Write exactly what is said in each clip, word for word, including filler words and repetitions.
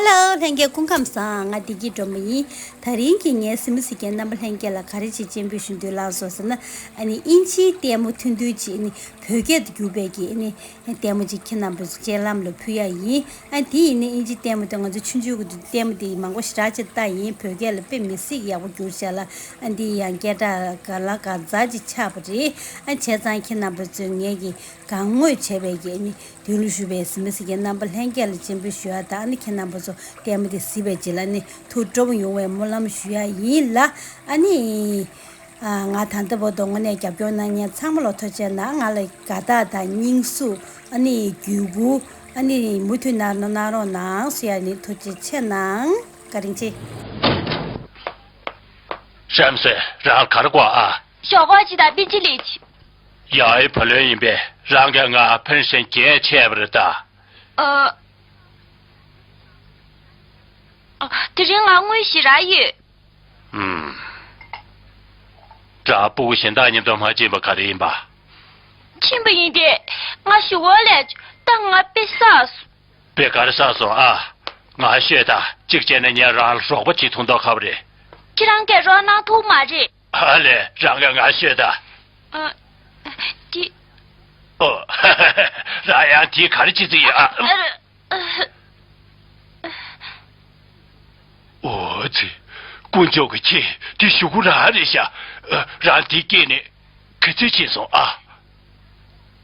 ཧེ་ལོ། ལྷན་རྒྱས་སྐུ་ཁམས་བཟང་། ང་བདེ་སྐྱིད་སྒྲོལ་མ་ཡིན། དེ་རིང་གི་ངའི་གཟིགས་མོ་གཟིགས་མཁན་རྣམ་པ་ལྷན་རྒྱས་ལ་ག་རེ་ཅིག་སྤྱན་འབུལ་ཞུ་འདོད་ལགས་སོ་ཟེར་ན། ཨ་ནི་དབྱིན་ཇིའི་ལྟད་མོ་ཐུང་ཐུང་ཅིག་ཨ་ནི་བོད་སྐད་དུ་བསྒྱུར་བའི་གི་ཨ་ནི་ལྟད་མོ་ཅིག་ཁྱེད་རྣམ་པ་ཚོ་སྤྱན་ལམ་ལ་ཕུལ་ཡ་ཡིན། ཨ་དེ་ཡིན་ན་དབྱིན་ཇིའི་ལྟད་མོ་དེ་ང་ཚོ་ཆུང་ཆུང་གི་དུས་ལྟད་མོ་དེ་མང་པོ་ཞེ་དྲག་ཅིག་ལྟ་ཡིན། བོད་སྐད་ལ་དཔེ་མི་སྲིད་ཡག་པོ་བསྒྱུར་བཞག་ལ། ཨ་འདི་ཡང་སྐད་གྲགས་ག་ལ་ག་ཛ་ཅིག་ཆགས་པ་རེད། ཨ་བྱས་ཙང་ཁྱེད་རྣམ་པ་ཚོས་ངེད་ཀྱི་གང་ངོས་བྱས་པའི་གི་ཨ་ནི་མདུན་ལ་བཞུགས་པའི་གཟིགས་མོ་གཟིགས་མཁན་རྣམ་པ་ལྷན་རྒྱས་ལ་སྤྱན་འབུལ་ཞུ་ཡ་དང་། ཨ་ནི་ཁྱེད་རྣམ་པ་ཚོ་ལྟད་མོ་དེ་གཟིགས་པའི་རྗེས་ལ་ནི་ཐུགས་སྤྲོ་པོ་ཡོང་བའི་སྨོན་ལམ་ཞུ་ཡ་ཡིན་ལ། ཨ་ནི་ང་ད་ལྟ་བར་དུ་དངོས་གནས་རྒྱབ་སྐྱོར་གནང་མཁན་ཚང་མ་ལ་ཐུགས་རྗེ་གནང་། ང་ལ་དགའ་རྟགས་དང་སྙིང་ཟུག་ཨ་ནི་བརྒྱུད་སྐུལ་ཨ་ནི་མུ་མཐུད་གནང་རོགས་གནང་རོགས་གནང་ཞུ་ཡ་ནི་ཐུགས་རྗེ་ཆེ་གནང་། བཀའ་དྲིན་ཆེ། ཧྲམ་སེ། རང་གར་བསྐོར་ཨ། ཞོགས་པ་ཅི་དང་པིན་ཅི་ལི་ཅི། ཡ་ཨི་བ་ལོན་ཡིན་པས། རང་གིས་ང་ཕན་སེན་རྒྱན་ཆད་པ་རེད་ད། ཨ། ཨ། དེ་རིང་ང་དངུལ་ཞེ་དྲག་ཡོད། ཨུམ། རང་སྤུ་གུ་གཞན་དག་མཉམ་དུ་མ་ཕྱིན་པ་ག་རེ་ཡིན་པ། ཕྱིན་པ་ཡིན་ཏེ། ང་ཞུ་བོ་ལས་ད་ང་དཔེ་བསགས་སོང་། དཔེ་ག་རེ་བསགས་སོང་ཨ། ང་ཤོད་ད། གཅིག་བྱས་ན་ངས་རང་ལ་རོགས་པ་བྱེད་ཐུབ་མདོག་ཁ་པོ་རེད། ཁྱེད་རང་གིས་རོགས་གནང་ཐུབ་མ་རེད། ཨ་ལས། རང་གིས་ང་ཤོད་ད། ཨ། འདི། ཨོ། རང་ཡང་དེ་ག་རེ་བྱེད་རྩིས་ཡོད་ཨ། ཨ། ཨོ་ཙི། དཀོན་མཆོག་གི་ཁྱེད། དེ་གཞུག་གུ་རང་རེད་ཤག་རང་དེ་སྐྱེས་ནས་ག་ཚོད་ཕྱིན་སོང་ཨ།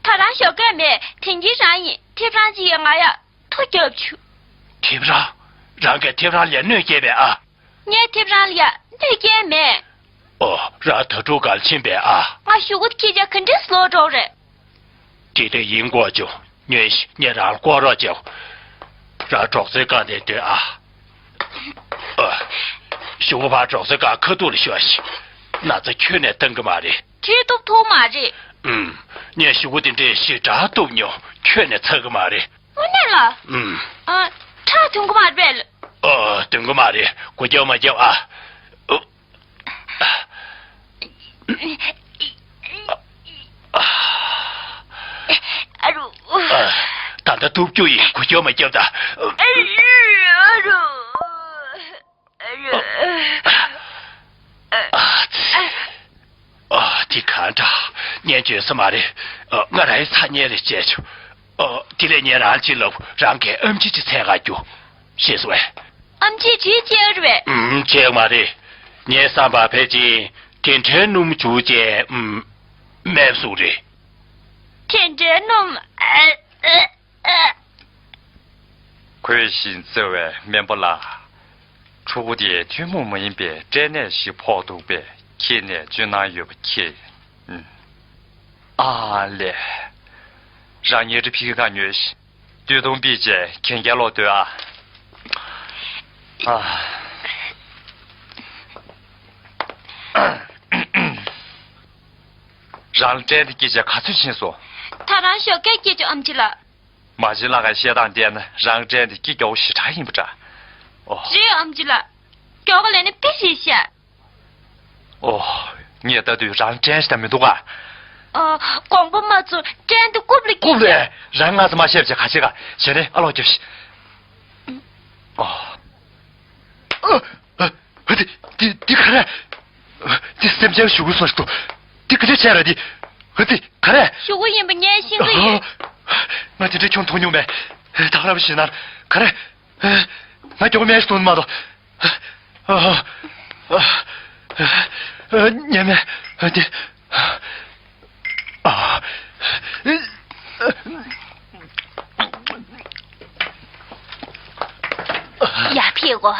ད་རང་ཞོགས་ཀས་མེད། དེང་གི་རང་ཡིན། ཐེབས་རང་ཅིག་ཡོད། ང་ཡ། ཐུགས་རྒྱབ་བྱུང་། ཐེབས་རང་། རང་གིས་ཐེབས་རང་ལ་གནོད་སྐྱེལ་བས་ཨ། ངས་ཐེབས་རང་ལ་ཡ་གནོད་སྐྱེལ་མེད། ཨོ། རང་ད་དྲུག་གར་ཕྱིན་པས་ཨ། ང་གཞུག་གུ་སྐད་ཆ་ག་འདྲས་ལོག་འགྲོ་རེད། དེ་འདྲ་ཡིན་དགོས་བྱུང་། ཉོན་ཞིག་ངས་རང་ལ་སྐོར་རོགས་བྱེད། རང་གྲོགས་ཚོའི་སྒང་ནས་སྡོད་ཨ། ཨ། གཞུག་གུ་ཕར་གྲོགས་ཚོའི་སྒང་ཁ་ཐུག་ལ་ཤོག་ཤིག་ན་ཚ་ཁྱོན་ནས་བཏང་གི་མ་རེད། བྲིས་ཐུབ་ཐུབ་མ་རེད། ཨུམ། ངས་གཞུག་གུ་དེ་འདྲས་ཞེ་དྲག་གཏུབ་མྱོང་། ཁྱོན་ནས་ཚར་གི་མ་རེད། དངོས་གནས་ལ། ཨུམ། ཨ། ཁྲག་འཐུང་གི་མ་རེད་པས། ཨ། འཐུང་གི་མ་རེད། འགུལ་སྐྱོད་མ་རྒྱབ་ཨ། ཨུ། ཨ་རུ། ཨ། ད་ལྟ་གཏུབ་རྒྱུ་ཡིན། འགུལ་སྐྱོད་མ་རྒྱབ་ད། ཨ་རུ། ཨ་རུ། ཨ་རུ། ཨ་ཙི། ཨ། དེ་གང་འདྲ། ངས་འཇོན་ས་མ་རེད། ཨ། ང་རང་ཡི་ཚ་ཉེ་རེ་བྱས་ཆོག་ཨ། དེ་ལས་ངས་རང་ཅིག་ལབ། རང་གིས་ཨམ་ཆི་ཅིག་འཚོལ་ག་རྒྱུགས། ཤེས་སོང་ངས། ཨམ་ཆི་ཅིག་བྱས་རེད་པས། ཨུམ། བྱས་མ་རེད། ངའི་བསམ་པར་ཕལ་ཆེར་དེ་འདྲའི་སྣུམ་བྱུགས་བྱས། ཨུམ། སྨན་བཟོ་རེད། དེ་འདྲའི་སྣུམ། ཨ། ཨ། ཨ། ཁོས་ཤིང་བཙལ་བའི་སྨན་པ་ལགས། ཕྲུ་གུ་དེ་ཐུན་མོང་མ་ཡིན་པའི་སྐྲན་ནད་ཞིག་ཕོག་འདུག་པས། ཁྱེད་ནས་སྤྱོད་གནང་ཡོད་པ་མཁྱེན། ཨ་ལས། རང་ཉལ་ཁྲི་ཕི་གི་ཁ་ཉོས་ཤིག་སྟོད་ཐུང་པིས་བྱས་གན་རྒྱལ་ལོག་སྡོད་ཨ། ཨ། རང་ལ་སྐྲན་དེ་སྐྱེས་བྱས་ག་ཚོད་ཕྱིན་སོང་། ད་རང་ཞོགས་ཀས་སྐྱེས་བྱུང་ཨམ་ཆི་ལགས། མ་བྱན་ལགས་ཀྱིས་བཤད་སྟངས་བལྟས་ན་རང་སྐྲན་དེ་སྐྱེ་མགྱོགས་ཞེ་དྲག་ཡིན་པ་འདྲ། ཨོ། རེད་ཨམ་ཆི་ལགས། མགྱོགས་ལས་ནི་དཔེ་རེད་ཤག་ཨོ། ངས་ལྟ་དུས་རང་སྐྲན་ཞིག་དང་མི་འདུག་ག་ཨ། དགོངས་པ་མ་ཚོམ། སྐྲན་དེ་རྐུབ་ལ་སྐྱེས། རྐུབ་ལ། རང་སྔ་ས་མ་བཤད་བྱས་ག་བྱེད་ག་བྱས་ནས་ཨ་ལོག་རྒྱབ་ཤིག་ཨོ། ཨ། ཨ། དེ་དེ་དེ་ག་རེ། དེ་སེམས་ཅན་གཞུག་གུ་སོང་ཞིག་འདུག་དེ་ག་འདྲ་བྱས་ར་དེ། ཨ། དེ་ག་རེ། གཞུག་གུ་ཡིན་པ་ངས་ཤེས་ཀྱི་ཡོད། ང་དེ་འདྲ་ཁྱོང་མཐོང་མྱོང་མེད། ད་ག་རང་ཞིག་ན་ག་རེ། ང་མགྱོགས་མེད་ཞིག་འདུག་མ་གཏོགས། ཉན་མེད་དེ། ཨ། ཡ་ཕེ་གོ།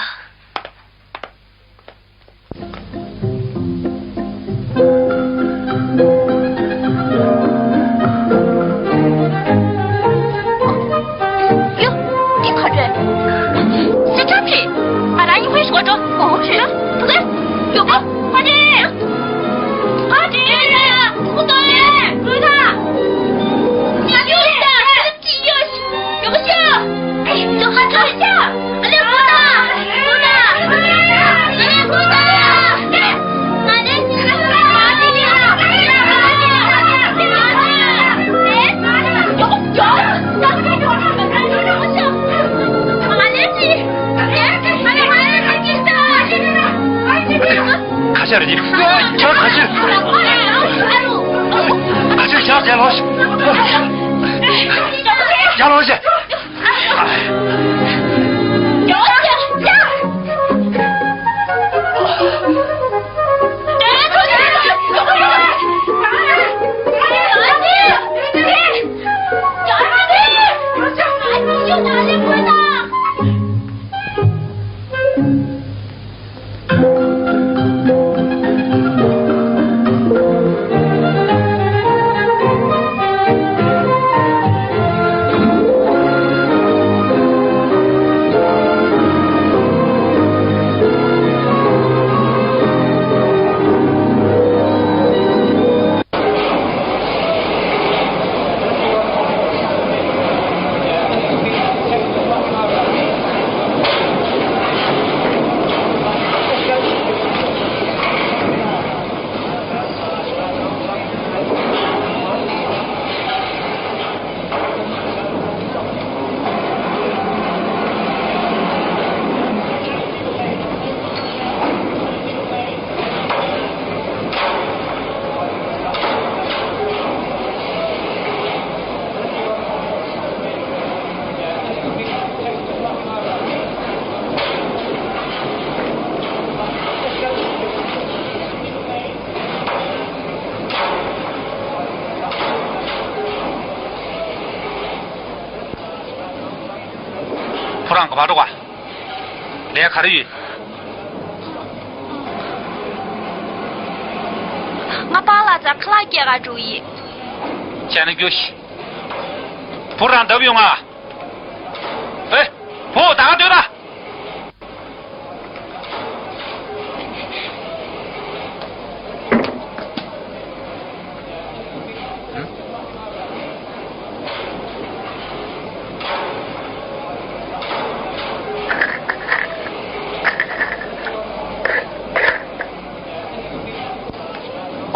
ཡོ། འདི་ག་རེད། སེ་ཁྲ་ཕི། ང་རང་གཉིས་ཀའི་ཞོགས་འགྲོ། ཨོ་རེད། ཕུ་གེ། ཡོ་གོ། ཕ་ཏི། ཕ་ཏི། ཕུ་གུ་ཏོ་ཡེ། ཕུ་ཐ། ཡ་ཡོ་ཤ། ཅི་ཡོ་ཤ། ཡོ་གོ་ཤ། ཡོ་གོ་ཤ། ཨ་ལེ་ཕུ་ཐ། ཕུ་ ཤར་གྱི། ཁྱོད་ཁ་ཤས། ཁ་ཤས་ཤར་རྒྱལ་ལོ། རྒྱལ་ལོ་ཤི། ཁོ་རང་ག་པར་འགྲོ་ག་ལས་ག་རེ་ཡོད། ང་པཱ་ལགས་རྩར་ཁ་ལག་སྐྱེལ་ག་འགྲོ་ཡིན། བྱས་ན་རྒྱུགས་ཤིག་བུ་རང་བརྡབ་ཡོང་ང་། ཨེ། བུ་ད་ག་སྡོད་ད།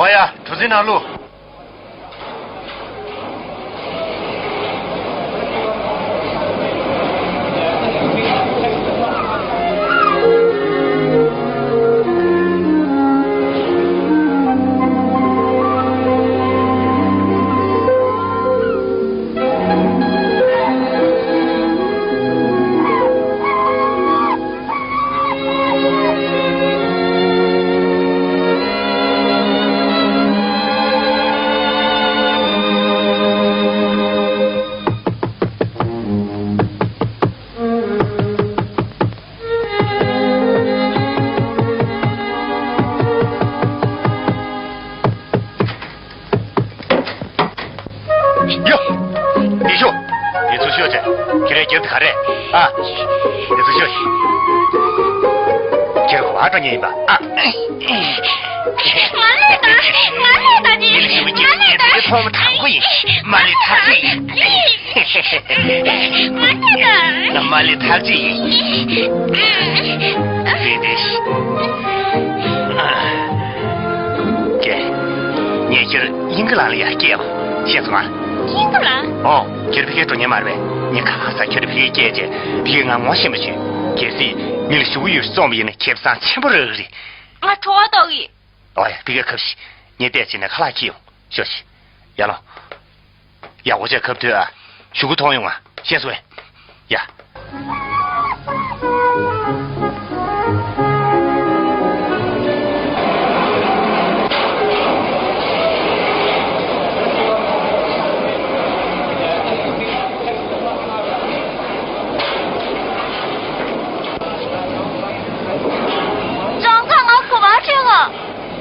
ཨོ་ཡ། གྲུ་གཟིངས་ནང་བླུགས། ཡོ། ཡེ་ཤོ། ཡེ་ཚུལ་ཤོད་ཅེ། ཁྱེད་རའི་རྒྱབ་དེ་ག་རེད། ཨ། ཡེ་ཚུལ་ཤོད། ཁྱེད་ར་ག་པར་འགྲོ་མཁན་ཡིན་པ། ཨ། ང་ལས་ད། ང་ལས་ད་ཅི། མི་ལ་ཞུ་གི་ང་ལས་ད། ཡེ་ཚུལ་ཕོ་མོ་དང་པོ་ཡིན། མ་ལས་ཐག་ཆོད་ཡིན། ང་ལས་ད། ང་མ་ལས་ཐག་ཆོད་ཡིན། རེད་དེ། ཨ། ཀྱེ། ངས་ཁྱོད་དབྱིན་སྐད་ལམ་ལ་ཡར་སྐྱེལ་བ། ཤེས་སོང་ང་། དབྱིན་སྐད་ལམ། ཨོ། ཁྱོད་ཕ་གིར་འགྲོ་མཁན་མ་རེད་པས། ངས་ག་པར་ཁྱོད་ཕ་གིར་སྐྱེལ་རྗེས་ཕ་གིར་ང་ངོ་ཤེས་པ་བྱོས། གལ་སྲིད་མི་ལ་ཞུ་གི་ཡོད་རྩོམ་པ་ཡིན་ན་ཁེ་བཟང་ཆེན་པོ་རག་གི་རེད། ང་གྲོད་ཁོག་ལྟོགས་གི། ཨོ་ཡ། ཕ་གིར་ཁབ་ཤིག་ངས་བལྟས་བྱས་ནས་ཁ་ལག་ཁྱེར་ཡོང་། ཤོག་ཤིག་ཡར་ལོངས། ཡག་པོ་བྱས་ཁབ་ཐོས་ཨ། གཞུག་གུ་མཐོང་ཡོང་ང་། ཤེས་སོང་ངས། ཡ། ལྗོངས་ཚང་ང་གོ་བ་ཁྲིད་ལ།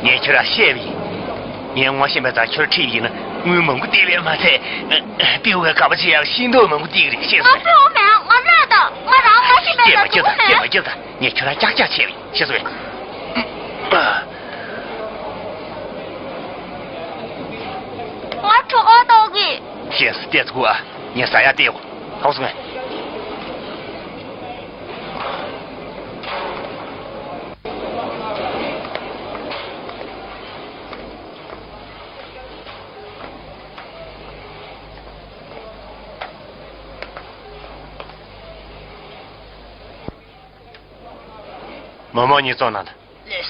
ངས་ཁྱོད་ལ་བཤད་པ་ཡིན། ངས་ངོ་ཤེས་པའི་རྩར་ཁྱོད་ཁྲིད་པ་ཡིན་ན་དངུལ་མང་པོ་སྟེར་བས་མ་ཚད། སྤྲེའུ་ག་དགའ་པོ་བྱེད་ཡག་ཤིང་ཏོག་མང་པོ་སྟེར་གི་རེད། ཤེས་སོང་། ང་སྤྲེའུ་མིན། ང་གནོད་ད། ང་རང་ངོ་ཤེས་པའི་རྩར་འགྲོ་གི་མིན། སྐད་མ་རྒྱབ་ད། སྐད་མ་རྒྱབ་ད། ངས་ཁྱོད་ལ་ཀྱག་ཀྱག་བྱས་པ་ཡིན། ཤེས་སོང་ངས། ང་གྲོད་ཁོག་ལྟོགས་གི། ཤེས་སོང་། བལྟས་ཚུགས་ཨ། ངས་ཟ་ཡག་སྟེར་གོ། ལོག་སོང་ངས། མོག་མོག་གཉིས་བཙོང་གནང་དང་། ལགས།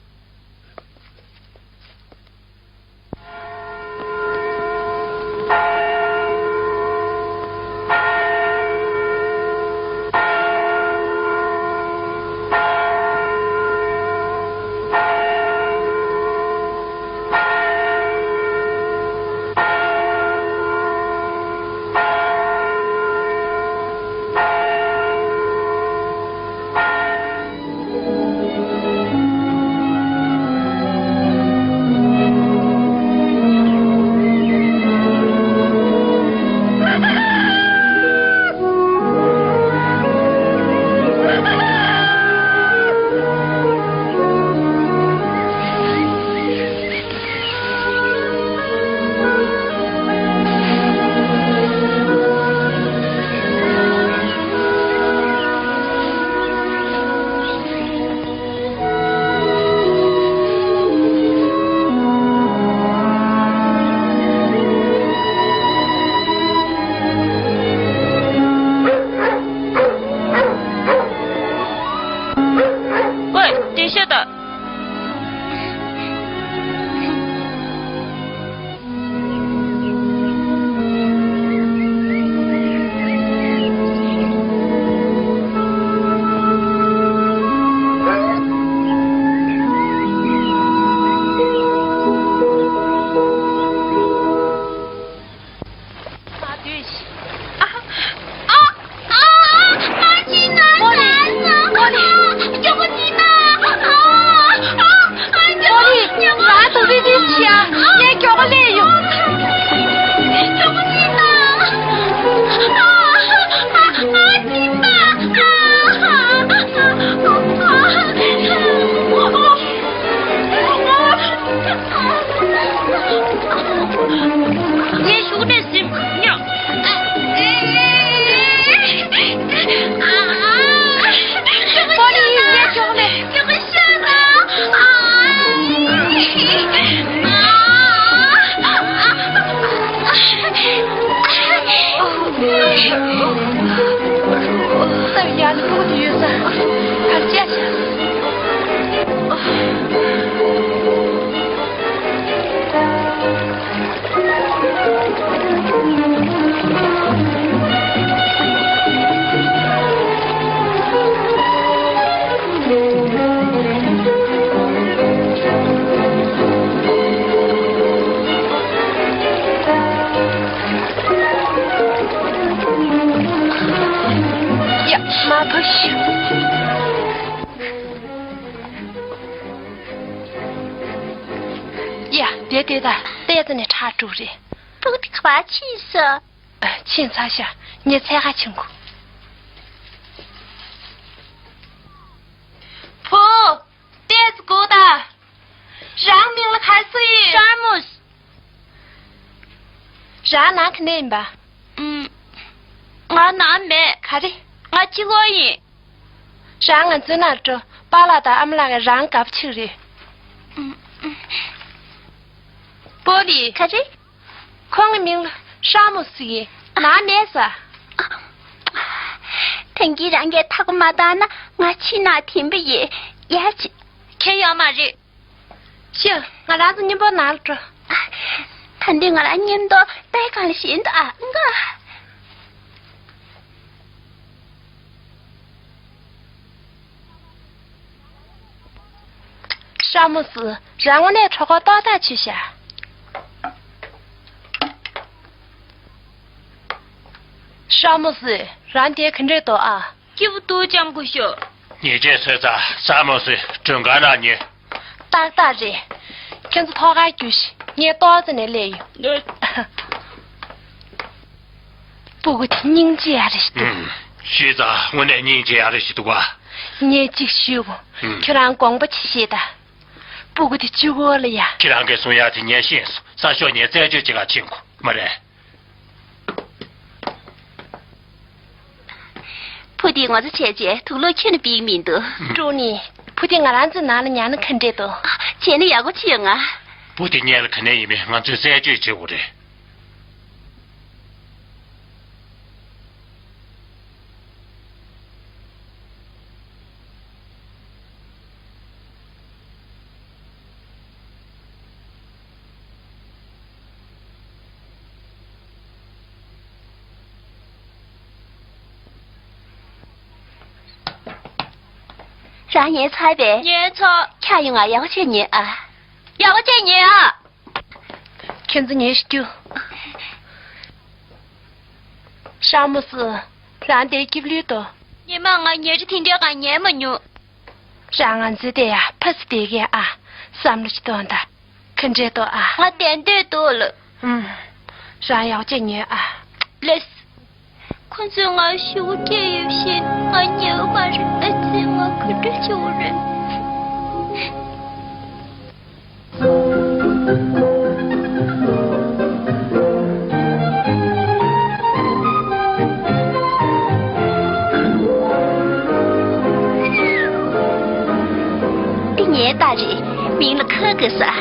དེ་དེ་ད་ཏོག་ཙམ་ནས་ཁྲག་དཀྲུགས་རེད། སྤུ་གུ་དེ་ག་པར་ཕྱིན་སོང་། ཨ། ཕྱིན་ཚར་ཤག་ངས་འཚོལ་ག་ཕྱིན་གོ། བུ། ཏོག་ཙམ་སྒུག་དང་། རང་མིང་ལ་ག་རེ་ཟེར་ཡིན། ཤར་མུས། རང་ནང་ག་ནས་ཡིན་པ། ཨུམ། ང་ནང་མེད། ག་རེ། ང་གཅིག་པོ་ཡིན། རང་ང་ཚོའི་ནང་འགྲོ། པཱ་ལགས་དང་ཨ་མ་ལགས་ཀྱིས་རང་དགའ་པོ་བྱེད་ཀྱི་རེད། ཨུམ། པོ་ལི། ག་རེ། ཁོང་གི་མིང་ལ་ཧྲ་མོ་ཟེར་གི། ནང་མེད་ས། ཐེངས་འདི་རང་གིས་ཐག་པ་མ་བཏང་ན་ང་ཕྱིར་ནང་འཐེན་པ་ཡིན། ཡར་ཅིག་ཁྱེད་ཡོད་མ་རེད། ཤོག་ང་རང་ཚོ་མཉམ་པོ་ནང་ལ་འགྲོ། ད་འདི་ང་རང་མཉམ་དུ་པའི་སྒང་ལ་བཞག་འདུག་ཨ། ང་། ཧྲ་མོ་སི། རང་དངོས་གནས་གྲོད་ཁོག་ཏོག་ཏག་བྱས་ཤག་ཧྲ་མོ་སི། རང་དེ་ག་འདྲས་འདུག་ཨ། སྐྱིད་པོ་འདུག་ལྕམ་སྐུ་ཞབས། ཉལ་ཆས་བཟོས་ཚར། ཧྲ་མོ་སི། མགྲོན་ཁང་ནང་ཉལ། ཏག་ཏག་རེད། ཁྱེད་ཚོ་ཐོག་ཁར་རྒྱུགས་ཤིག་ངས་ཏོག་ཙམ་ནས་སླེབས་ཡོང་། སྤུ་གུ་དེ་སྙིང་རྗེ་ཡག་རེད་ཞིག་འདུག་ཨུམ། ཤི་ཙང་དངོས་གནས་སྙིང་རྗེ་ཡག་རེད་ཞིག་འདུག་ག་ངས་གཅིག་ཞུ་གོ། ཨུམ། ཁྱོད་རང་དགོངས་པ་ཅིག་བཞེས་དང་། སྤུ་གུ་དེ་གཅིག་པོ་ལ་ཡ། ཁྱེད་རང་གིས་གསུང་ཡག་དེ་ངས་ཤེས་སོང་། གསར་ཤོག་ངས་རྩད་གཅོད་བྱེད་ག་ཕྱིན་གོ། མ་རེད། བུ་དེ་ངོ་ཚ་བྱས་བྱས་དུག་ལོག་ཁྱོན་ནས་ཕོག་མི་འདུག་ཀྲུའུ་ནི། བུ་དེ་ང་རང་ཚོའི་ནང་ལ་ཉར་ན་ག་འདྲས་འདུག་བྱས་ན་ཡག་པོ་ཅིག་ཡོང་ང་། བུ་དེ་སྔོན་ལ་ག་ནས་ཡིན་མིན་ང་ཚོས་རྩད་གཅོད་བྱེད་དགོས་རེད། རང་ཉལ་ཚར་བས། ཉལ་ཚར། འཁྱག་ཡོང་ང་། ཡག་པོ་བྱས་ཉལ་ཨ། ཡག་པོ་བྱས་ཉལ་ཨ། ཁྱེད་ཚོ་ཉལ་ཤོག་ཧྲ་མོ་སི། རང་དེ་སྐྱིད་པོ་ལོས་དོ། ཉི་མ་ང་ཉལ་ཁྲི་དེ་འདྲའི་སྒང་ཉལ་མ་མྱོང་། རང་ང་ཚོའི་དེ་ཡ་ཕ་སི་བསྡད་མཁན་ཨ། བསམ་བློ་ཅིག་གཏོང་དང་། ག་འདྲས་འདུག་ཨ། ང་བདེ་འདོད་འདུག་ལགས། ཨུམ། རང་ཡག་པོ་བྱས་ཉལ་ཨ། ལགས། ཁོ་ཚོས་ང་ཤོག་བུ་སྐྱེས་ཡོད་བཞིན་ང་ཉལ་བ་མ་རེད། ཨ་ཙི། ང་ག་འདྲ་བྱེད་དགོས་རེད། འདི་ངའི་རྟ་རེད། མིང་ལ་ཁ་དགའ་ཟེར།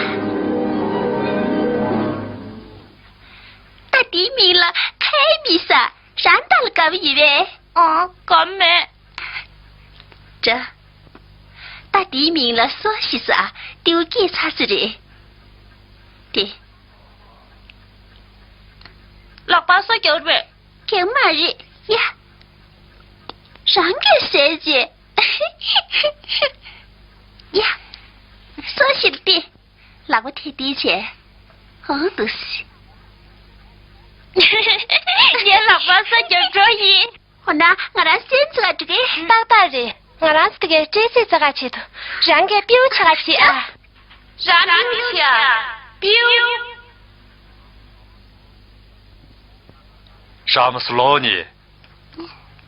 རྟ་འདིའི་མིང་ལ་ཁའི་མི་ཟེར། རང་རྟ་ལ་དགའ་པོ་ཡོད་པས། ཨང་། དགའ་མེད། འདྲ། རྟ་འདིའི་མིང་ལ་སོ་ཞེས་ཟེར། སྟེའུ་སྐྱེས་ཚར་ཚར་རེད། དེ། ལག་པ་སོ་རྒྱག་རེད། རྒྱག་མ་རེད་ཡ། རང་གིས་ཟས་བྱེད། ཡ། སོ་ཞིག་སྟེ། ལག་པ་དེ་དེའི་བྱས། ཧང་འདུག་སི། ངའི་ལག་པ་སོ་རྒྱག་འགྲོ་ཡིན། འོ་ན་ང་རང་སེམས་ཚ་འགྲོ་གི། ཏག་ཏག་རེད། ང་རང་ཚོ་དེ་གའི་སྤྲེལ་ཟས་ཟ་ག་ཆེད་དུ། རང་གིས་པིའུ་ཆགས་ག་བྱེད་ཨ། རང་པིའུ་ཆགས། པིའུ། ཧྲ་མོ་སི་ལོ་ནི།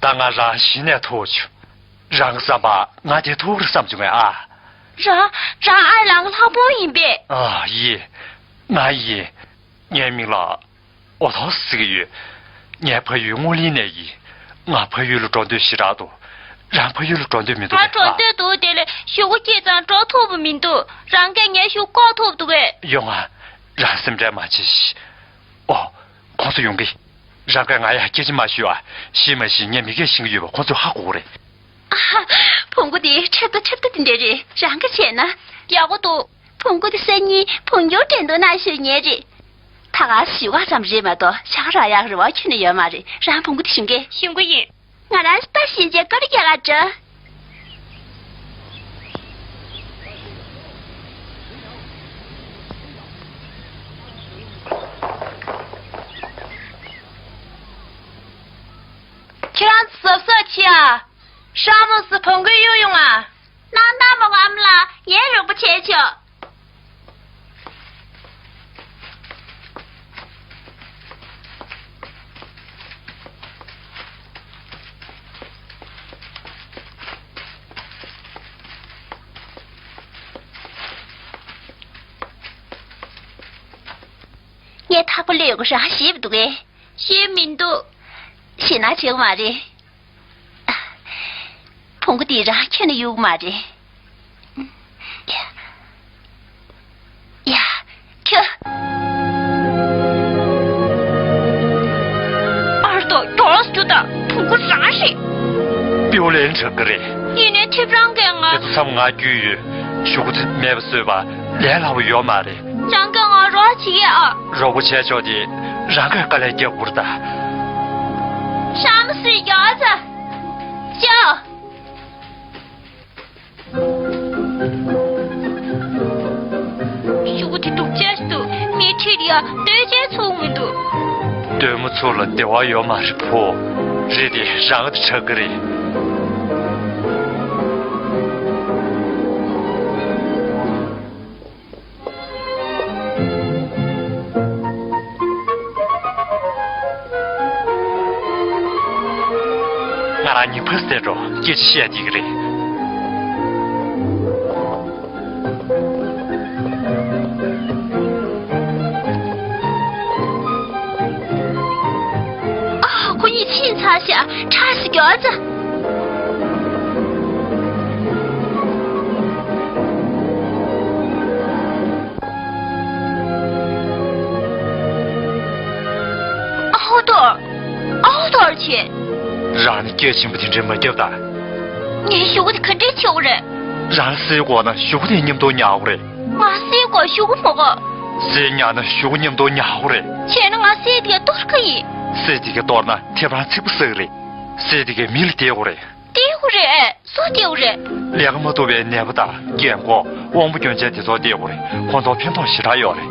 ད་ང་རང་གཞི་ནས་ཐུག་བྱུང་། རང་གི་བསམ་པ་ང་དེ་ཐུག་རེད་བསམ་བྱུང་ངས་ཨ། རང་རང་ཨར་ལགས་ལྷག་པོ་ཡིན་པས། ཨ་ཡིན། ང་ཡིན། ངའི་མིང་ལ་ཨོ་ཐོ་ཟེར་གྱི་ཡོད། ངའི་ཕ་ཡུལ་སྔོ་ལིང་ནས་ཡིན། ང་ཕ་ཡུལ་ལ་འགྲོ་འདོད་ཞེ་དྲག་འདུག་རང་ཕ་ཡུལ་ལ་འགྲོ་འདོད་མི་འདུག་ང་གས་འགྲོ་འདོད་འདུག་དེ་ལས་ཤོག་གུ་སྐྱེས་ཙང་འགྲོ་ཐུབ་པ་མི་འདུག་རང་གིས་ངའི་ཤོག་བཀོག་ཐུབ་འདུག་གས། ཡོང་ང་། རང་སེམས་ཁྲལ་མ་བྱེད་ཤིག་ཨོ། ཁོང་ཚོ་ཡོང་གི། རང་གིས་ང་ཡ་སྐད་ཆ་མ་ཞུ་ཨ། ཤེས་མ་ཤེས་ངས་མི་སྐད་ཤེས་ཀྱི་ཡོད་པ་ཁོང་ཚོས་ཧ་གོ་གི་རེད། ཨ་ཧ། བོང་གུ་དེ་འཁྲབ་སྟངས་འཁྲབ་སྟངས་དེ་འདྲ་རེད། རང་གིས་བྱས་ན། ཡག་པོ་འདུག་བོང་གུ་དེ་སང་ཉིན་འབུར་འགྱུར་འགྲན་བསྡུར་ནང་ཞུགས་ཉན་རེད། ད་ག་ཞུ་བ་ཙམ་རེད་མ་གཏོགས་ཤ་ཁ་རག་ཡག་རེ་བ་ཁྱོན་ནས་ཡོད་མ་རེད། རང་བོང་གུ་དེ་ཞུ་གས། ཞུ་གི་ཡིན། ང་རང་ལྟ་ཞིབ་བྱེད་སྐོར་རྒྱག་ག་འགྲོ། ཁྱེད་རང་ཚོ་གཟབ་གཟབ་བྱེད་ཨ། ཧྲ་མོ་སི་བོང་གུ་གཡུག་ཡོང་ཨ། གནང་དང་མོ་ཨ་མ་ལགས། ངས་རོགས་པ་བྱས་ཆོག་སྐད་ཐག་པ་གློད་དགོས་རང་ཤེས་མི་འདུག་གས། ཤེས་མི་འདུག་ཞེད་སྣང་བྱེད་དགོས་མ་རེད། བོང་གུ་དེ་རང་ཁྱོན་ནས་གཡུག་མ་རེད། ཡ། ཁྱོད། ཨ་རོ་ཏོ། མགྱོགས་རྒྱུགས་དང་། བོང་གུ་རང་རེད། པིའུ་ལན་དྲག་གི་རེད། ཡིན་ནའི་ཐེབས་རང་གིས་ང་། དེ་ཚོ་མཚམས་ང་རྒྱུས་ཡོད། གཞུག་གུ་དེ་མེད་པ་བཟོས་པ་ལས་སླ་པོ་ཡོད་མ་རེད། རང་གིས་ང་རོགས་བྱེད་ཀྱི་ཨ། རོགས་པ་བྱས་ཆོག་དེ་རང་གིས་དཀའ་ལས་རྒྱག་དགོས་རེད་ད། ཤ་མ་ཟོས་རྒྱག་ཚ། ཅོ། གཞུག་གུ་དེ་སྡུག་ཅག་ཞིག་འདུག་ངའི་འཁྲིས་ལ་ཡ་སྟོན་ཆས་ཚུགས་མི་འདུག་སྟོན་མོ་ཚོ་ལ་བདེ་བ་ཡོད་མ་རེད་བུ། རེད་དེ་རང་གི་དྲག་གི་རེད། ང་རང་གཉིས་ཕར་བསྡད་འགྲོ། སྐད་ཆ་བཤད་བསྡད་ཀྱི་རེད། ཨ། ཁོ་གཉིས་ཕྱིན་ཚར་ཤག་ཁྲ་ཞིག་གྱོན་ཙ། ཨ་ཧོ་ཏོ། ཨ་ཧོ་ཏོ་ཆེ། རང་ནི་སྐད་ཆེན་པོ་དེ་འདྲས་མ་རྒྱབ་དང་། ངའི་གཞུག་གུ་དེ་ག་འདྲས་ཆེ་བ་རེད། རང་ལ་གསོད་དགོས་ན་གཞུག་གུ་དེ་མཉམ་དུ་ཉར་དགོས་རེད། ང་གསོད་དགོས་གཞུག་གུ་མ་དགོས། གསོད་ཉར་ན་གཞུག་གུ་མཉམ་དུ་ཉར་དགོས་རེད། བྱས་ན་ང་གསེར་དེ་ག་གཏོར་གི་ཡིན། གསེར་དེ་ག་གཏོར་ན་ཐེབས་རང་ཚིག་པ་ཟ་གི་རེད། གསེར་དེ་ག་མི་ལ་སྟེར་དགོས་རེད། སྟེར་དགོས་རེད། སུ་སྟེར་དགོས་རེད། ལས་ཀ་མ་ཐུབ་པའི་ནད་པ་དང་རྒན་འཁོགས་དབང་པོ་སྐྱོན་ཅན་དེ་ཚོ་སྟེར་དགོས་རེད། ཁོང་ཚོར་ཕན་ཐོགས་ཞེ་དྲག་ཡོད་རེད།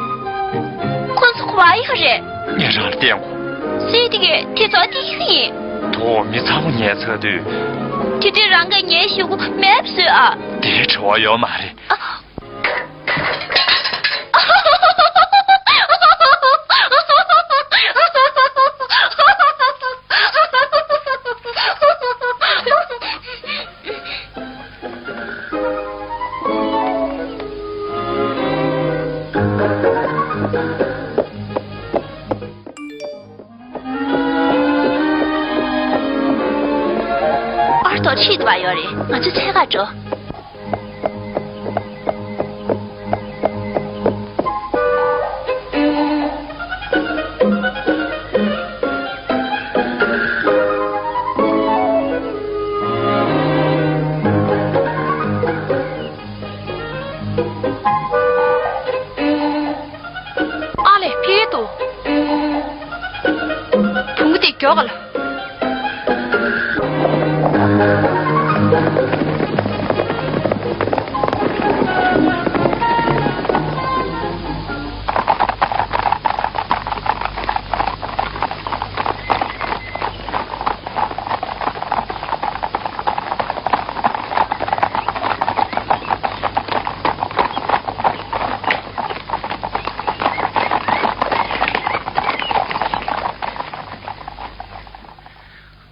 ཁོང་ཚོ་ག་པར་ཡོད་རེད། ངས་རང་ལ་བསྟན་དགོས། གསེར་དེ་གས་དེ་ཚོ་སྟེར་གི་ཡིན། དོ་མི་ཚང་མ་ཉལ་ཚར་དུས། དེ་དུས་རང་གིས་ངའི་གཞུག་གུ་མེད་པ་བཟོས་ཨ། དེའི་དྲི་བ་ཡོད་མ་རེད། ཨ། ཨར་ཐོག་ཁྲིད་དུ་བ་ཡོད་རེད། ང་ཚོ་འཚོལ་ག་འགྲོ། ཨ་ལས། ཕེབས་དོ། བོང་གུ་དེ་མགྱོགས་ག་ལ།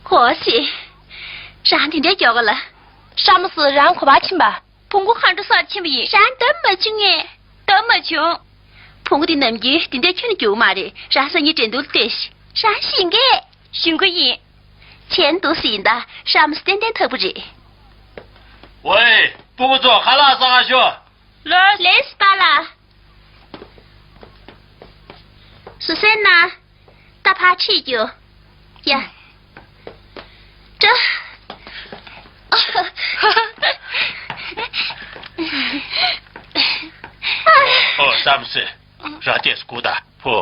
ཧོ་ཤི། རང་དེ་འདྲའི་མགྱོགས་ག་ལ། ཧྲ་མོ་སི་རང་ག་པར་ཕྱིན་པ། བོང་གུ་མཁའ་འགྲོ་སར་ཕྱིན་པ་ཡིན། རང་བདམས་མ་བྱུང་ངས། བདམས་མ་བྱུང་། བོང་གུ་དེ་ནམ་རྒྱུན་དེ་འདྲའི་ཁྱོན་ནས་རྒྱུག་མ་རེད། རང་སང་ཉིན་འགྲན་བསྡུར་ལ་ལྟོས་ཤིག་རང་ཞིང་གས། ཞིང་གི་ཡིན། ཆེན་འདུག་སེ་ཡིན་ད། ཧྲ་མོ་སི་ཏན་ཏན་ཐག་པོ་རེད། ཝེ། སྤུ་གུ་ཚོ་ཁ་ལག་ཟ་ག་ཤོག་ལོས། ལེས་པཱ་ལགས། སུ་སེན་ན། ད་ཕར་ཁྲིད་རྒྱུ། ཡ། ཏྲ། ཨོ་ཧྲ་མོ་སི། རང་ལྟས་སུ་སྒུག་དང་། ཕུ།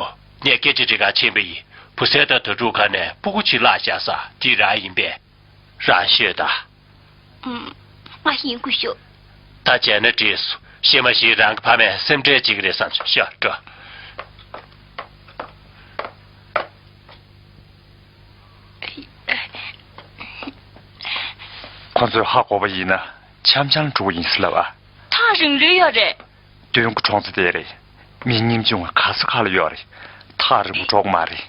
ངས་སྐད་ཆ་འདྲི་ག་ཕྱིན་པ་ཡིན། བུ་སེ་དང་དྭ་ཕྲུག་ཁ་ནས་སྤུ་གུ་གཅིག་བརླག་བཞག་ས་འདི་རང་ཡིན་པས། རང་ཤོད་དང་། ཨུམ། ང་ཡིན་དགོས་ཤོག་ད་བྱས་ན་འགྲིག་སོང་། ཤེས་མ་ཤེས་རང་གི་ཕ་མས་སེམས་ཁྲལ་བྱེད་ཀྱི་རེད་བསམ་སོང་། ཤོག་འགྲོ། ཁོ་ཚོས་ཧ་གོ་བ་ཡིན་ན་འཆམ་འཆམ་འགྲོ་གི་ཡིན་ཟེར་ལབ་ཨ། ཐག་རིང་ལོས་ཡོད་རེད། སྟོན་ཁ་གྲོང་ཚོ་དེ་རེད། མི་ཉིན་ཆུང་བ་ག་ས་ག་ལ་ཡོད་རེད། ཐག་རིང་པོ་འགྲོ་གི་མ་རེད།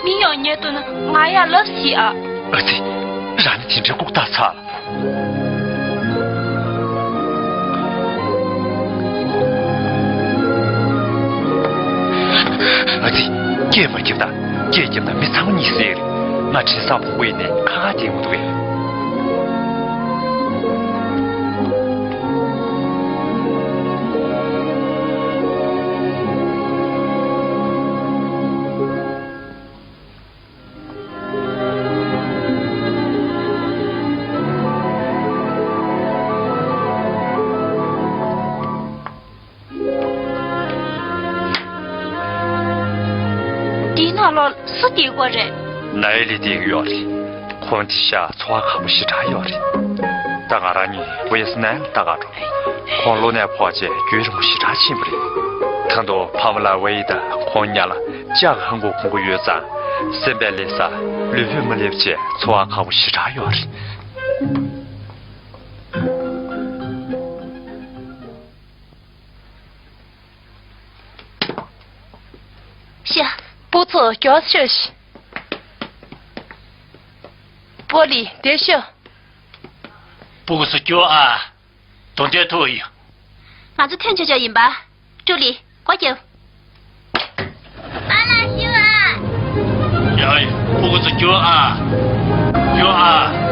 མི་ཡང་ཉེ་དུ་ན་ང་ཡ་ལབ་སི་ཨ། ཨ་ཙི། རང་ནི་དེ་འདྲའི་ལྐུགས་རྟགས་ཚ་ལ། ཨ་ཙི། སྐད་མ་རྒྱབ་ད། སྐད་རྒྱབ་ན་མི་ཚང་མ་གཉིད་སད་རེད། ང་དྲན་བཟང་བུ་གུ་ཡིན་ནས་ཁ་ཁ་བསྡད་འོང་འདུག་གས། འདིའི་ནང་ལོགས་སུ་བསྡད་ཀྱི་ཡོད་རེད། ནའི་ལི་བསྡད་ཀྱི་ཡོད་རེད། ཁོང་འདི་ཤ་འཚོ་བ་ཁག་པོ་ཞེ་དྲག་ཡོད་རེད། ད་ང་རང་གཉིས་ཝེ་སི་ནན་ལ་ལྟ་ག་འགྲོ། ཁོང་གློ་ནད་ཕོག་རྗེས་རྒྱུན་རིང་པོ་ཞེ་དྲག་ཕྱིན་པ་རེད། ད་དུང་ཕ་མ་ལགས་ཝེ་ཡི་དང་ཁོང་ཉ་ལ་ལྕགས་ཧང་གོ་གོན་གྱི་ཡོད་ཙང་། སེམས་པའི་ལས་ས་ལུས་པོས་མི་སླེབས་བྱས་འཚོ་བ་ཁག་པོ་ཞེ་དྲག་ཡོད་རེད། ཤ། སྤུ་ཚོགས་མགྱོགས་ཤོག་ཤི། པོ་ལི་དེ་ཤོག། སྤུ་གུ་ཚོ་སྐྱོ་ཨ། དོན་དེ་ཐུག་ཡོད། ང་ཚོ་ཐོན་ཆོག་ཆོག་ཡིན་པ། ཀྲུ་ལི། སྒོ་རྒྱབ། ཨ་མ་ཤི་བ། ཡ་ཡ། སྤུ་གུ་ཚོ་རྒྱུགས་ཨ། རྒྱུགས་ཨ། རྒྱུགས་ཨ།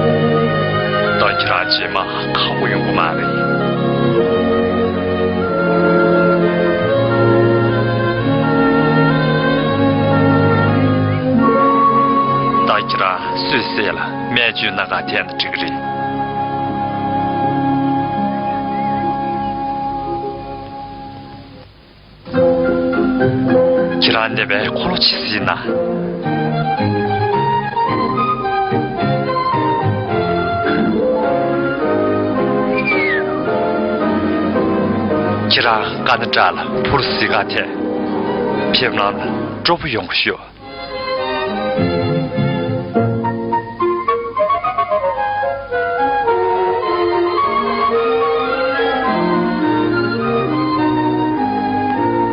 ད་ཁྱེད་རང་རྗེས་མ་ཁག་པོ་ཡོང་གི་མ་རེད། ད་ཁྱེད་རང་སུས་གསོས་ལ་སྨན་བཅོས་གནང་ག་འཐེན་ན་འགྲིག་གི་རེད། ཁྱེད་རང་ནད་པའི་འཁོར་ལོ་ཕྱེ་སྲིད་ན། ཁྱེད་རང་ཀ་ན་ཌ་ལ་འཕུར་སྲིད་ག་ཐལ། ཕེབས་ལམ་ལ་སྤྲོ་པོ་ཡོང་གི་ཤོག།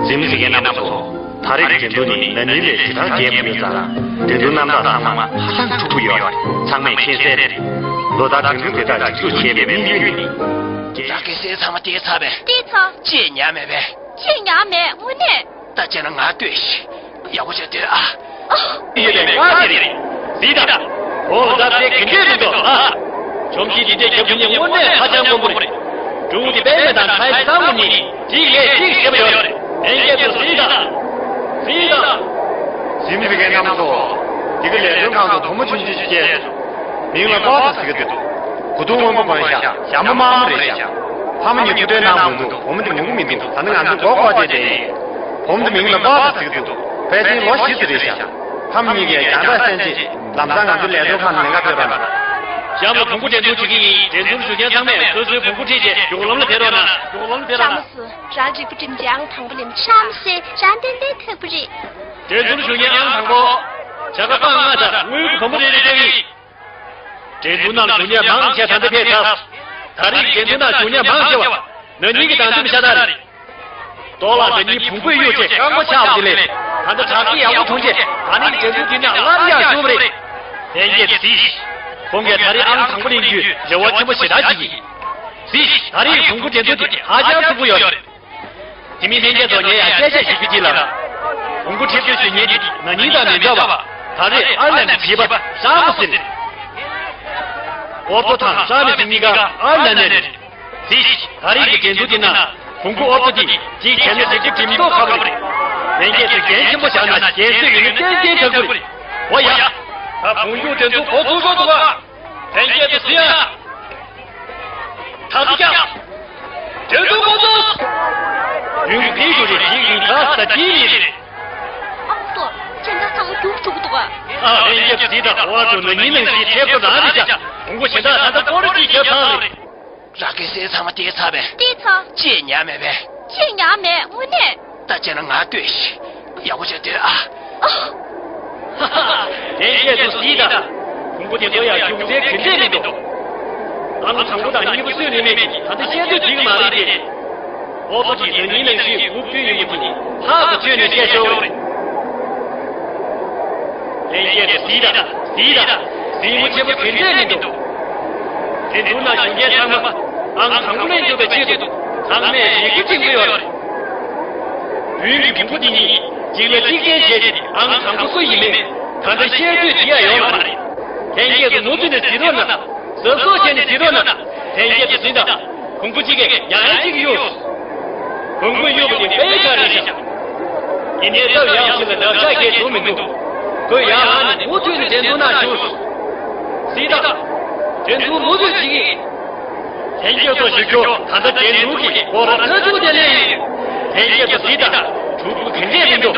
གཟིམ་ཟིན་མཁན་རྣམ་པ་ཚོ། ད་རེས་ཀྱི་འགྲན་བསྡུར་ནི་ན་ནིང་ལས་ཞེ་དྲག་རྒྱས་པ་ཡོད་ཙང་། འགྲན་བསྡུར་རྣམ་དག་ཚང་མ་ཧ་ཅང་འཁྲུག་པོ་ཡོད་རེད། ཚང་མས་མཁྱེན་གསལ་རེད། ལོ་ལྟར་འགྲན་བསྡུར་དེ་དག་ཞིབ་འཇུག་བྱས་པའི་དམིགས་ཡུལ་ནི། རང་གི་སེམས་ཚང་མ་བལྟས་ཚར་བས། བལྟས་ཚར། ཅི་ཉམས་མེད་པས། ཅི་ཉམས་མེད་དངོས་གནས། ད་བྱས་ན་ང་ལྟོས་ཤིག། ཡག་པོ་བྱས་སྡོད་ཨ། ཡོད་མེད་ང་དེ་རེད། གཟིགས་དང་། འོ་ད་དེ་ག་འདྲས་མི་འདུག་ཨ། ཆོམ་ཆི་འདི་འདྲས་རྒྱབ་རྒྱུ་ནི་དངོས་གནས་ཧ་ཅང་དཀོན་པོ་རེད། ཀྲུའུ་ཏི་པད་མ་དང་ཁྲའི་སང་ཝུ་གཉིས་གཅིག་ལས་གཅིག་ཞེ་པོ་ཡོད་རེད། ལྷན་རྒྱས་ཚོ་གཟིགས་དང་། གཟིགས་དང་། གཟིམ་རི་གའི་རྣམ་ཚོ། འདི་ག་ལས་དོན་ཁང་དུ་བུ་མོ་ཆུང་ཆུང་ཅིག་སྐྱེས་སོང་། མིང་ལ་པཱ་ཐ་ཟེར་གྱི་འདུག། གོས་ཐུང་སྔོན་པོ་གོན་ཤག། ཞྭ་མོ་དམར་མོ་རེད་ཤག། ཕ་མ་གཉིས་ཐུག་འཕྲད་གནང་དགོས་འདུག། བུ་མོ་འདི་ངུ་གི་མི་འདུག། ད་ནི་ང་ཚོའི་མགོ་སྐོར་བྱས་བསྡད་ཡིན། བུ་མོ་འདི་མིང་ལ་པཱ་ཐ་ཟེར་གྱི་འདུག། ཕལ་ཆེར་ལོ་བཞི་ཙམ་རེད་ཤག། ཕ་མ་གཉིས་ཀས་རྒྱང་བསྒྲགས་གསན་རྗེས་ལམ་སང་ང་ཚོའི་ལས་དོན་ཁང་ལ་ལེན་ག་ཕེབས་རོགས་གནང་། གཤམ་ལ་བོང་གུ་འགྲན་བསྡུར་བྱེད་ཀྱི་ཡིན། འགྲན་བསྡུར་ཞུ་མཁན་ཚང་མས་སོ་སོའི་བོང་གུ་ཁྲིད་རྗེས་མགྱོགས་ལམ་ལ་ཕེབས་རོགས་གནང་། མགྱོགས་ལམ་ལ་ཕེབས་རོགས་གནང་། རང་རིག་པ་སྒྲིམ་རྗེས་ཨང་དང་པོ་ལེན། ཤམ་སེ་རང་ཏན་ཏན་ཐོབ་པ་རེད། འགྲན་བསྡུར་ཞུ་མཁན་ཨང་དང་པོ། བྱ་དགའ་སྤང་ལྔ་དང་དངུལ་བུམ་པ་རེ་རེ་སྤྲད་ཀྱི་ཡིན། འགྲན་བསྡུར་ནང་ཞུགས་མཁན་མང་ཆེ་ད་ལྟ་ཕེབས་ཚར། ད་རེས་འགྲན་བསྡུར་ནང་ཞུགས་མཁན་མང་ཆེ་བ་ན་ནིང་གི་བདག་འཛིན་ཤ་སྟག་རེད། ལྟོ་ལག་འདི་གཉིས་བོང་བུས་གཡུགས་རྗེས་སྐམ་པོ་ཆགས་པ་དེ་ལས། ད་ལྟ་དྲག་སྐྱེད་ཡག་པོ་བྱུང་རྗེས་ད་ནི་འགྲན་བསྡུར་འདི་ནས་སླར་ཡང་ཞུགས་པ་རེད། ལྷན་རྒྱས་གཟིགས་ཤིག། ཁོང་གིས་ད་རེས་ཨང་དང་པོ་ལེན་རྒྱུའི་རེ་བ་ཆེན་པོ་ཞེ་དྲག་བྱེད་ཀྱི་ཡིན། གཟིགས་ཤིག། ད་རེས་བོང་བུ་འགྲན་བསྡུར་འདི་ཧ་ཅང་མཐུག་པོ་ཡོད་རེད། དེ་མིན་ལྷན་རྒྱས་ཚོ་ངས་ཡང་སྐད་ཆ་ཞིག་ཞུ་གི་ལ། བོང་བུ་ཁྲིད་དུ་ཞུ་མཁན་འདི་ན་ནིང་དང་མི་འདྲ་བ། ད་རེས་ཨར་ལན་ཌི་བྱིས་པ་ཧྲ་མོ་ཟིན། ཨོབ་ཏོ་དང་ཧྲ་མོ་ཟིན་གཉིས་ཀ་ཨར་ལན་ཌི་ནས་རེད། གཟིགས་ཤིག། ད་རེས་ཀྱི་འགྲན་བསྡུར་འདི་ན་བོང་བུ་ཨོབ་ཏོ་འདི་གཅིག་བྱས་ན་རྗེས་ཀྱི་འགྲིམ་མདོག་ཁ་པོ་རེད། ལྷན་རྒྱས་ཚོས་འགན་ཆེན་པོ་བཞག་ན་རྒྱལ་སྲིད་ཡུན་རིང་གཏན་གཏན་ཆགས་ཀྱི་རེད། འོ་ཡ། ད་བོང་གཡུག་འགྲན་བསྡུར་འགོ་ཚུགས་ཆོག་འདུག་ག། ལྷན་རྒྱས་ཚོ་གཟིགས་ཨ། ཐག་རྒྱག། འགྲན་བསྡུར་འགོ་ཚུགས། ཡུན་རིང་དུ་རེ་ཞིག་རིང་ཁ་ས་ཀྱི་མི་རེད། ཨ་ཙོ། སྦྱིན་བདག་ཚང་མ་རྒྱུགས་ཚུགས་འདུག་ག། ཨ། ལྷན་རྒྱས་གཟིགས་དང་། འོ་ཨ་ཙོ། ན་ནིང་ནང་བཞིན་ཁྲེལ་དགོས་རང་རེད་ཤག། བོང་གུ་གཞན་དག་ད་ལྟ་སྐོར་ར་གཅིག་བརྒྱབ་ རེད། རང་གི་སྲས་ཚང་མ་བསྡད་ཚར་བས། བསྡད་ཚར། ཅི་ཉག་མེད་པས། ཅི་ཉག་མེད། དངོས་གནས། ད་བྱས་ན་ང་ལྟོས་ཤིག་ཡག་པོ་བྱས་སྡོད་ཨ། ཨ། ལྷན་རྒྱས་ཚོ་གཟིགས་དང་། ཕུང་པོ་དེ་ཚོ་ཡང་རྒྱུ་མཚན་ག་འདྲས་མི་འདུག་ཨང་དང་པོ་དང་གཉིས་པ་སུས་ལེན་མེད་ཀྱི། ད་ལྟ་བཤད་འདོད་འགྲིག་མ་རེད་དེ། ཨོ་ཙོ་གིས་ན་ནིང་ནང་བཞིན་དབུ་བསྐྱོད་ཡིན་པ་དེ་ནི་ལྷག་ཏུ་བཅོས་ནས་བཤད་ཆོག་རེད། ལྷན་རྒྱས་ཚོ་གཟིགས་དང་། གཟིགས་དང་། གཟིགས་མོ་ཆེན་པོ་ག་འདྲས་མི་འདུག་དེ་འདུག་ན་གཞོན་སྐྱེས་ཚང་མ་ཨང་དང་པོ་ལེན་ཐུབ་པའི་ཆེད་དུ་ཚང་མས་རེ་སྒུག་བྱེད་ཀྱི་ཡོད་རེད། བོད་ཀྱི་ཕུང་པོ་འདི་ཉིད་གཅིག་ལ་གཅིག་བརྟེན་བྱས་ཏེ་ཨང་དང་པོ་སུ་ཡིན་མིན་གང་ལྟར་བཤད་རྒྱུ་དེ་ཡང་ཡོད་མ་རེད། ལྷན་རྒྱས་ཚོ་ནོར་འཁྲུལ་ནས་གཟིགས་རོགས་གནང་། གཟབ་གཟབ་བྱས་ནས་གཟིགས་རོགས་གནང་། ལྷན་རྒྱས་ཚོ་གཟིགས་དང་། ཕུང་པོ་གཅིག་གིས་ཡང་ཡང་གཅིག་གཡུགས། ཕུང་པོ་གཡུགས་པ་དེ་དཔེ་ཁག་རེད་ཤག་ཡིན་ནའི་སྟབས་ཡག་ཞིག་ལ་བདག་ཅག་གིས་བྱུང་མི་འདུག་ཁོས་ཡར་ལངས་ནས་མུ་མཐུད་ནས་འགྲན་བསྡུར་ནང་ཞུགས། གཟིགས་དང་། འགྲན་བསྡུར་མུ་མཐུད་བྱེད་ཀྱི། ལྷན་རྒྱས་ཚོ་ཞུ་རྒྱུ། ད་ལྟ་འགྲན་བསྡུར་གྱི་སྐོར་ཐག་ཆོད་དེ་སླེབས་ཡོད། ལྷན་རྒྱས་ཚོ་གཟིགས་དང་། གྲུ་གུ་ག་འདྲས་མི་འདུག་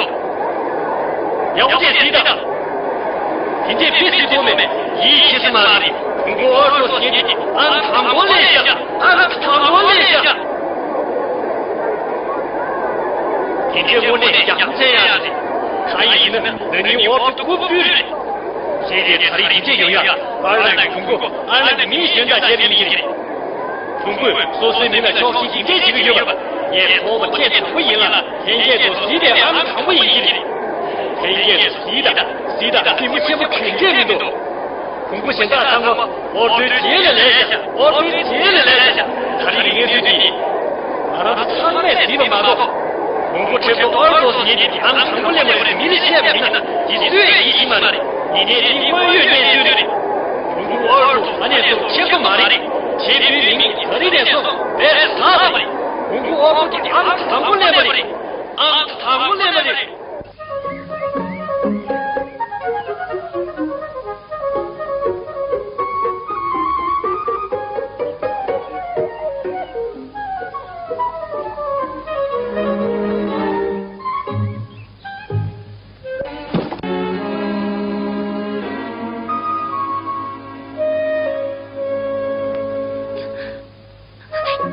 ཡག་པོ་བྱས་གཟིགས་དང་། དེ་འདྲས་དཔེ་སྲིད་དོ་མེད། ཡིད་ཆེས་སུ་མ་རེད། ཕུང་པོ་ཨོར་ཏོ་ཟེར་མཁན་དེ་ཨང་དང་པོ་སླེབས་ཤག་ཨང་དང་པོ་སླེབས་ཤག་དེ་འདྲའི་དངོས་གནས་རྒྱག་མཚན་ཡང་རེད། གང་ཡིན་ན་ན་ནིང་ཨོར་ཏོ་རྐུབ་བུ་རེད། ཞེས་རེད། ད་རེས་དེ་འདྲས་ཡོང་ཡ་ཨར་ལན་གྱི་ཕུང་པོ་ཨར་ལན་གྱི་མིའི་ཞོན་དག་བྱས་པའི་མི་ཞིག་རེད། ཕུང་པོས་སོ་སོའི་མི་ལ་ཕྱོགས་ཞེན་དེ་འདྲས་བྱེད་ཀྱི་ཡོད་པ་ངས་མཐོང་བ་ཐེངས་དང་པོ་ཡིན་ལ། ལྷན་རྒྱས་ཚོ་གཟིགས་པའི་ཨང་དང་པོ་ཡིན་གྱི་རེད། ལྷན་རྒྱས་ཚོ་གཟིགས་དང་། གཟིགས་དང་། གཟིགས་མོ་ཆེན་པོ་ག་འདྲས་མི་འདུག་ཕུང་པོ་གཞན་དག་ཚང་མ་ཨོར་ཏོའི་རྗེས་ལ་ལས་ཤག་ཨོར་ཏོའི་རྗེས་ལ་ལས་ཤག་ད་རེས་ཀྱི་གནས་ཚུལ་འདི་ང་རང་ཚོ་ཚང་མས་གཟིགས་པ་མ་གཏོགས། ཕུང་པོ་ཁྲེ་པོ་ཨོར་ཏོ་ཟེར་མཁན་དེ་ཨང་དང་པོ་སླེབས་པ་རེད། མི་ལ་བཤད་པ་ཡིན་ན་འདི་སུས་ཡིན་གྱི་མ་རེད། ཡིན་ནའི་འདི་དངོས་ཡོད་གནས་ཚུལ་རེད། ཕུང་པོ་ཨོར་ཏོ་ད་ནས་བཟུང་ཁྱེད་ཚོ་མ་རེད། ཁྱེད་ཚོའི་མིང་གི་ད་རེས་ནས་བཟུང་བེ་སི་ཧ་པ་རེད། ཕུང་པོ་ཨོར་ཏོ་དེ་ཨང་དང་པོ་སླེབས་པ་རེད། ཨང་དང་པོ་སླེབས་པ་རེད།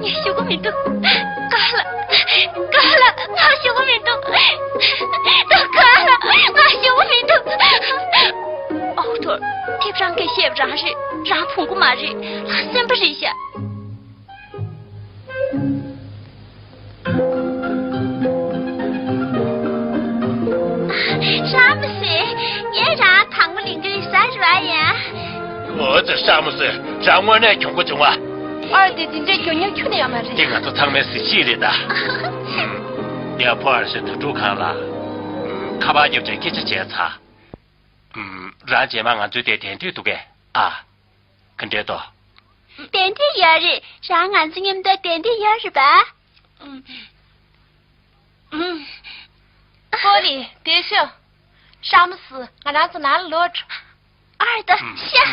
ངས་ཞུ་གི་མི་འདུག་ག་ལ། ག་ལ། ང་ཞུ་གི་མི་འདུག་ད་ག་ལ། ང་ཞུ་གི་མི་འདུག་ཨོ་ཐོར། དེ་རང་གིས་བཤད་པ་རང་རེད། རང་ཕུང་པོ་མ་རེད། ལྷ་སེམས་པ་རེད་ཤག་ཧྲ་མི་སི། ངས་རང་དང་པོ་ལེན་གི་རེད་ཟེར་བ་ཡིན། འོ་ཙི་ཧྲ་མི་སི། རང་དངོས་གནས་གྱོང་པོ་བྱུང་བ། ཨར་དེ་དེ་འདྲའི་གྱོང་ཉེས་ཁྱོན་ནས་ཡོད་མ་རེད། འདི་ང་ཚོ་ཚང་མའི་གཟི་བརྗིད་རེད་ད། ཡ་ཕོ་ཨར་ཤི་དུ་ཕྲུག་གང་ལ། ཁ་པར་རྒྱབ་བྱས་སྐད་ཆ་བྱས་ཚར། རང་རྗེས་མ་ང་ཚོའི་དེ་གདན་དུས་འདུག་གས་ཨ། ག་འདྲས་འདུག་གདན་དུས་ཡོད་རེད། རང་ང་ཚོ་མཉམ་དུ་གདན་དུས་ཡོད་རེད་པ། ཨུམ། ཨུམ། ཀོ་ལི། དེ་ཤོ། ཧྲ་མི་སི། ང་རང་ཚོ་ནང་ལ་ལོག་འགྲོ། ཨར་ད་ཤ།